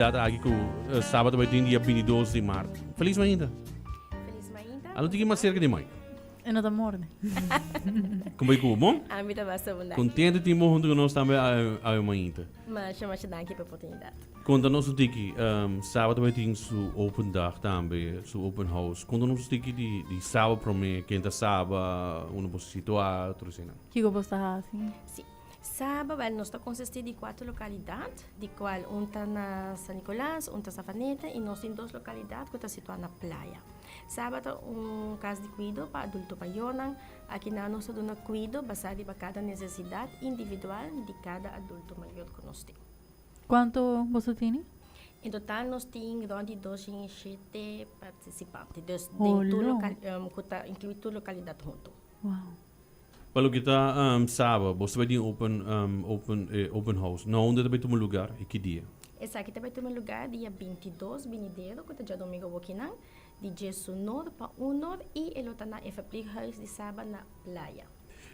Aki ku Saba ta bai tin dia 22 di mart. Felis mainta. Felis mainta. Alo tiki mas cerca di mic. E no ta morde. Con bai cu bon? Ami ta basta bon danki. Contento tin bo hunto cu nos tambe awe mainta. Masha masha danki pa e oportunidad. Conta nos un tiki, Saba ta bai tin su open dag tambe, su open house. Conta nos un tiki di di Saba prome, ken ta Saba, unda bo situa, tur eseinan. Kico bo ta haci? Si. Saba, wel nos ta konsistí di kuater lokalidat, di kual un ta na San Nicolas, un ta Savaneta i nos tin dos lokalidat ku ta situá na Playa. Saba ta un kas di kuido pa adulto mayornan. Akinan nos ta duna kuido basá riba kada nesesidat individual di kada adulto mayor ku nos tin. Kuantu boso tini? En total nos tin rònt di 207 partisipante, dus den tur lokal, ku ta inkluí tur lokalidat huntu. Wow. Pa loke ta Saba, bo ta bai tin open open open house. Na unda ta bai tuma lugar i ki dia? Esaki ta bai tuma lugar dia 22 binidero, ku ta djadomingo wokinan, di djesunor pa unor i e lo ta na e verpleeghuis di Saba na Playa.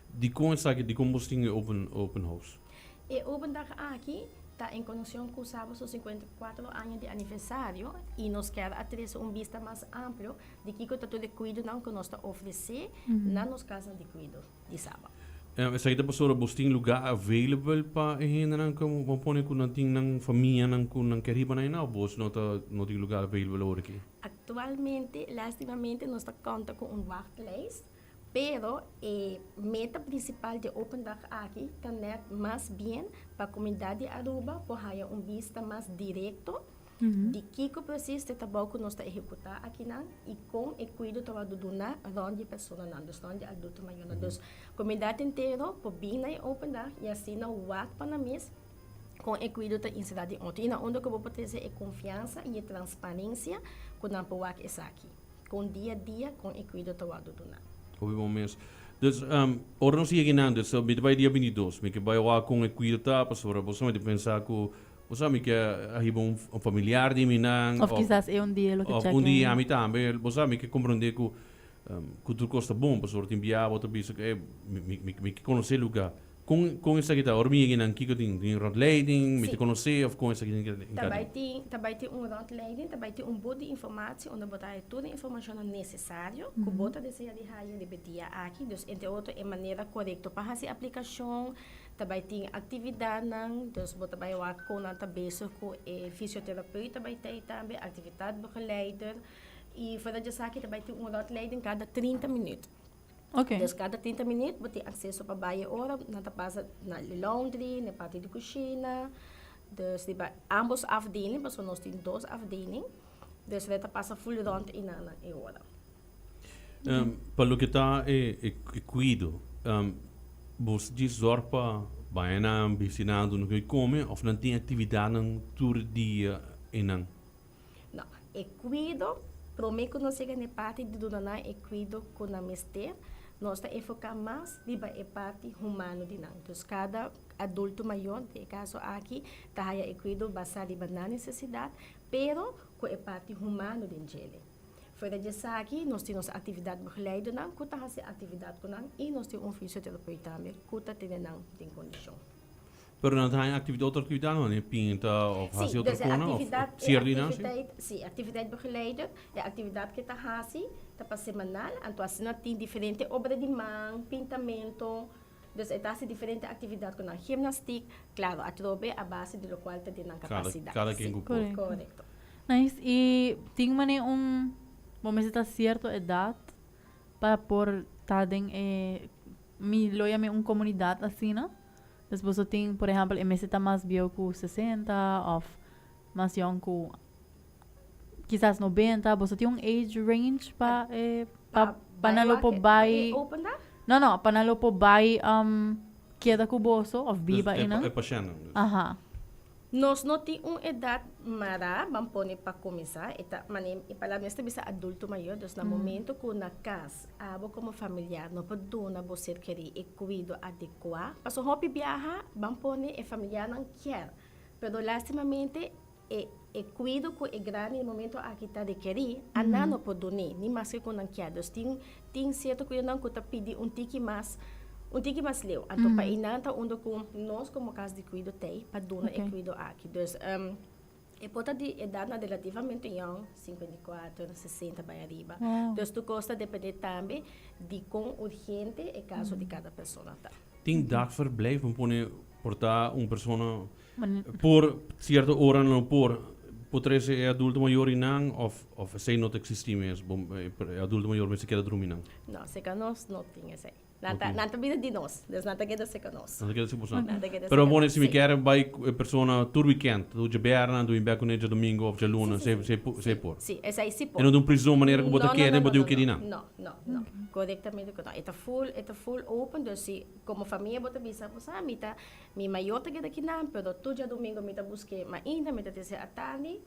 Dikon esaki? Dikon bos tin e open open house? E open dag aki ta en konekshon ku Saba su 54 aña di aniversario i nos kier a trese un bista mas amplio Di kiko ta tur e kuidonan ku nos ta ofresé na nos kasnan di kuido di Saba? Esaki ta pasobra bos tin lugá available pa e hendenan ku bo pone ku nan tin nan famianan ku nan ke riba nan einan òf bos no ta no tin lugá available awor aki? Aktualmente, lastimamente nos ta konta ku un wachtlijst, pero e meta prinsipal di e open dag aki ta nèt mas bien pa komunidat di Aruba por haya un bista mas direkto Di kiko presis ta e trabou ku nos ta ehekutá akinan i kon e kuido ta wòrdu duná rònt di e personanan, dus rònt di e adulto mayornan. Dus komunidat entero por bin na e open dag i asina wak pa nan mes kon e kuido ta inserá den otro i na unda ku bo por trese e konfiansa i e transparensia ku nan por wak esaki, kon dia a dia kon e kuido ta wòrdu duná. Hopi bon mes. Dus ora nos yega einan, dus mi ta bai dia 22, mi ke bai wak kon e kuido ta pasobra bo sa mi ta pensa ku Bo sa mi ke a hiba un familiar di mi nan. Of kisas e un dia lo ke check in. Of un dia ami tambe. Bo sa mi ke komprende ku ku tur kos ta bon pasobra tin bia bo ta bisa ku mi mi ke konosé luga. Kon kon esaki ta? Ora mi yega einan kiko tin? Tin rondleiding? Mi ta konosé of kon esaki tin? Ta bai tin ta bai tin un rondleiding, ta bai tin un bot di informatie unda bo ta haya tur e informashonnan nesesario ku bo ta desea di haya riba e dia aki. Dus entre otro e manera korekto pa hasi aplikashon. Ta bai tin actividadnan, dus bo ta bai wak con nan ta bezig cu e fysiotherapeut ta bai tey tambe, actividadbegeleider, y fuera di esaki ta bai tin un rondleiding cada 30 minuut. Dus cada 30 minuut bo tin acceso pa bai e ora, nan ta pasa na e laundry, na e parti di cushina, dus riba ambos afdeling, pasobra nos tin dos afdeling, dus nan ta pasa full rond eynan e ora. Pa loke ta e kuido, bo djis zorg pa baña nan, bisti nan, duna ku kome òf nan tin aktividatnan tur dia einan? No, e kuido, promé ku nos yega na e parti di duna nan e kuido ku nan mester, nos ta enfoká mas riba e parti humano di nan. Dus kada adulto mayor, den e kaso aki, ta haya e kuido basá riba nan nesesidat, pero ku e parti humano den djele. Fuera di esaki nos tin nos actividad begeleidernan cu ta haci actividad cu nan y nos tin un fysioterapeut tambe cu ta tene nan den condicion. Pero nan ta haña actividad, otro actividad no? Nan pinta of haci otro cona of cierto di nan si? Si, actividad begeleider, e actividad cu ta haci ta pa semanal, anto asina tin diferente obra di man, pintamento, dus e ta haci diferente actividad cu nan, gimnastiek, claro atrobe a base di locual ta den nan capacidad. Cada quien cu por. Correcto. Nice. Y tin manera un, bo mester ta cierto edad pa por ta den e, mi lo yama un comunidad asina? Dus boso tin, por ehempel, e mester ta mas bieu cu 60 of mas yong cu kisas 90. Boso tin un age range pa e, pa, pa nan lo por bay? No, no, pa nan lo por bay keda cu boso of biba einan. E pashentnan dus. Aha. Nos no tin un edat mará, ban pone pa kuminsá, e ta mane e palabra mester bisa adulto mayor, dus na momento ku na kas abo komo familiar no por duna bo ser kerí e kuido adekuá, pasobra hopi biaha ban pone e familiarnan kier, pero lastimamente e e kuido ku e grandi na e momento aki ta rekerí, a nan no por dun'é, ni maske ku nan kier. Dus tin tin sierto kuidonan ku ta pidi un tiki mas un tiki mas leu. Anto pa einan ta unda ku nos komo kas di kuido t'ei pa duna e kuido aki. Dus. E por ta di edatnan relativamente yòn, 54, 60 bai ariba. Wow. Dus tur kos ta dependé tambe di kon urgente e kaso di kada persona ta. Tin dagverblijf, bo pone por ta un persona por cierto ora no por por trece e adulto mayor y nan of of esey no ta existi mes, bo e adulto mayor mester keda drumi nan? No, seca nos no tin esey. Nan ta, nan ta bira di nos, dus nan ta keda seca nos. Nan ta keda seca boso. Nan ta keda Pero seca bon, nos, si mi sí. kier bai cu e persona tur weekend, tur djabièrnè, nan dumi bek cu ne djadomingo of djaluna, Sí, se sí, se sí. se por. Sí, esey sí por. E no ta un prison manera cu bo ta No, no, keda no, y bo no, tin no, cu keda no. nan. No, no, no. Corectamente cu no. E ta full, e ta full open, dus si como famia bo ta bisa, bo sa, mi ta, mi mayor ta keda kinan, pero tur djadomingo mi ta busk'é mainta, mi ta trese atardi,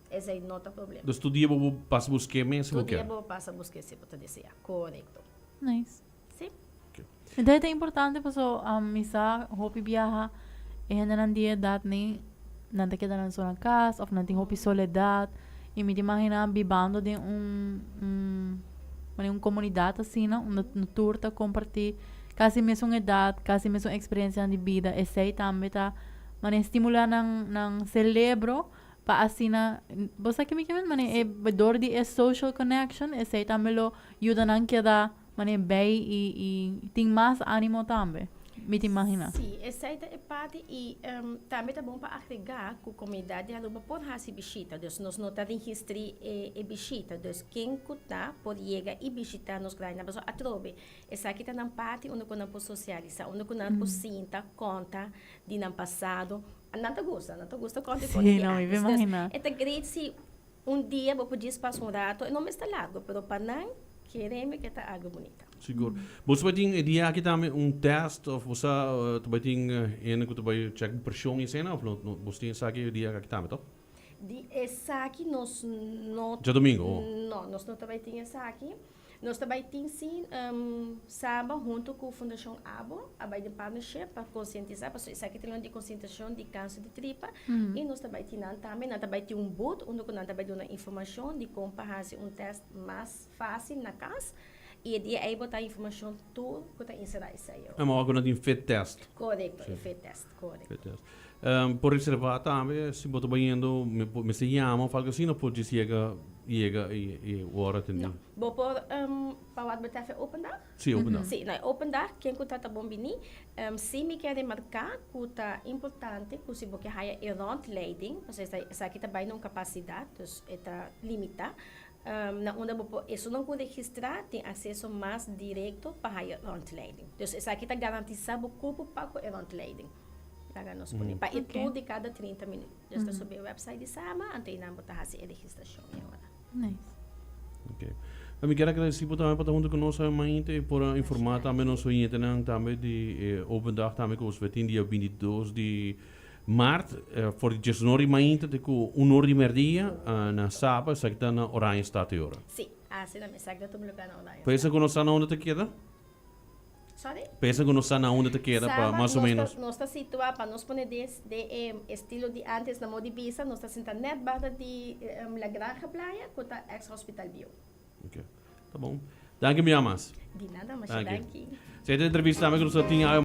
esei no ta problema. Dus tur dia bo por pasa busk'é mes si bo Tur dia kier? bo por pasa busk'é si bo ta desea, corecto. Nice. Si. Entonces ta importante paso mi sa hopi biaha e hendenan di edad ni nan ta keda nan so na cas of nan tin hopi soledad y mi ta imagina bibando den un un manera un comunidad asina unda tur ta comparti casi mesun edad casi mesun experiencianan di bida esey tambe ta manera stimula nan nan celebro pa asina bo sa kico mi kier mane e door di e social connection esey tambe lo yuda nan keda Mane bay y y tin mas animo tambe, mi ta imagina. Sí, esei ta e parti y tambe ta bon pa agrega cu comunidad di Aruba por haci bishita, dus nos no ta registri e e bishita, dus ken cu ta por yega y bishita nos grainan pasobra atrobe esaki ta nan parti unda cu nan por socialisa, unda cu nan por sinta conta di nan pasado, nan ta gusta, nan ta gusta conta e Sí, no, mi ta imagina. Dus e ta great si Un dia bo por djis pasa un rato, e no mester largo, pero pa nan kereme ke ta algo bunita. Sigur. Bo ta bai tin e dia aki tambe un test of bo sa ta bai tin hende ku ta bai check bo preshon i esena of no bo tin esaki e dia aki tambe toh? Di esaki nos no. Djadomingo oh. No, nos no ta bai tin esaki. Nos ta bai tin si Saba hunto ku Fundashon Abo a bai den partnership pa konsientisá pasobra esaki ta un di konsientisashon di kanser di tripa i nos ta bai tin nan tambe. Nan ta bai tin un booth unda ku nan ta bai duna informashon di kon pa hasi un tèst mas fásil na kas i e dia ei bo ta informashon tur ku ta enserá esei. E mawor ku nan tin fit tèst. Korekto, e fit tèst, korekto. Fit tèst. Por reservá tambe si bo ta bayendo mester yama of algo asina of por djis yega yega i wòrdu atendí? No. Bo por pa wat betreft e open dag? Sí, open dag. Sí, na e open dag ken ku ta ta bon bini. Sí mi ke remarká ku ta importante ku si bo ke haya e rondleiding, pasobra esaki ta bai na un kapasidat, dus e ta limitá, na unda bo por, esunnan ku registrá tin akseso mas direkto pa haya rondleiding. Dus esaki ta garantisá bo kupo pa ku e rondleiding. Laga nos pone pa e tur di kada 30 minüt. Dus ta subi e website di Sama, anto einan bo ta hasi e registrashon e ora. Nice. Ok. Mi kier agradeci bo tambe pa ta hunto cu nos awe mainta y por a informa tambe nos oyentenan tambe di e open dag tambe cu nos tin dia 22 di maart for di diesun ora di mainta te cu un ora di merdia na Saba, esaki ta na Oranjestad e ora. Si, asina mes, esaki ta tuma lugar na Oranjestad. Pensa cu nos sa na unda ta keda? Sorry? Pensa cu nos sa na unda ta keda pa mas o menos. Nos ta situa, pa nos pone den e estilo di antes na modo di bisa, nos ta sinta net banda di La Granja Playa cu ta ex Hospital Bieu. Ok, ta bon. Danki mi amas. Di nada, masha danki. Si e ta entrevista tambe cu nos ta tin awe.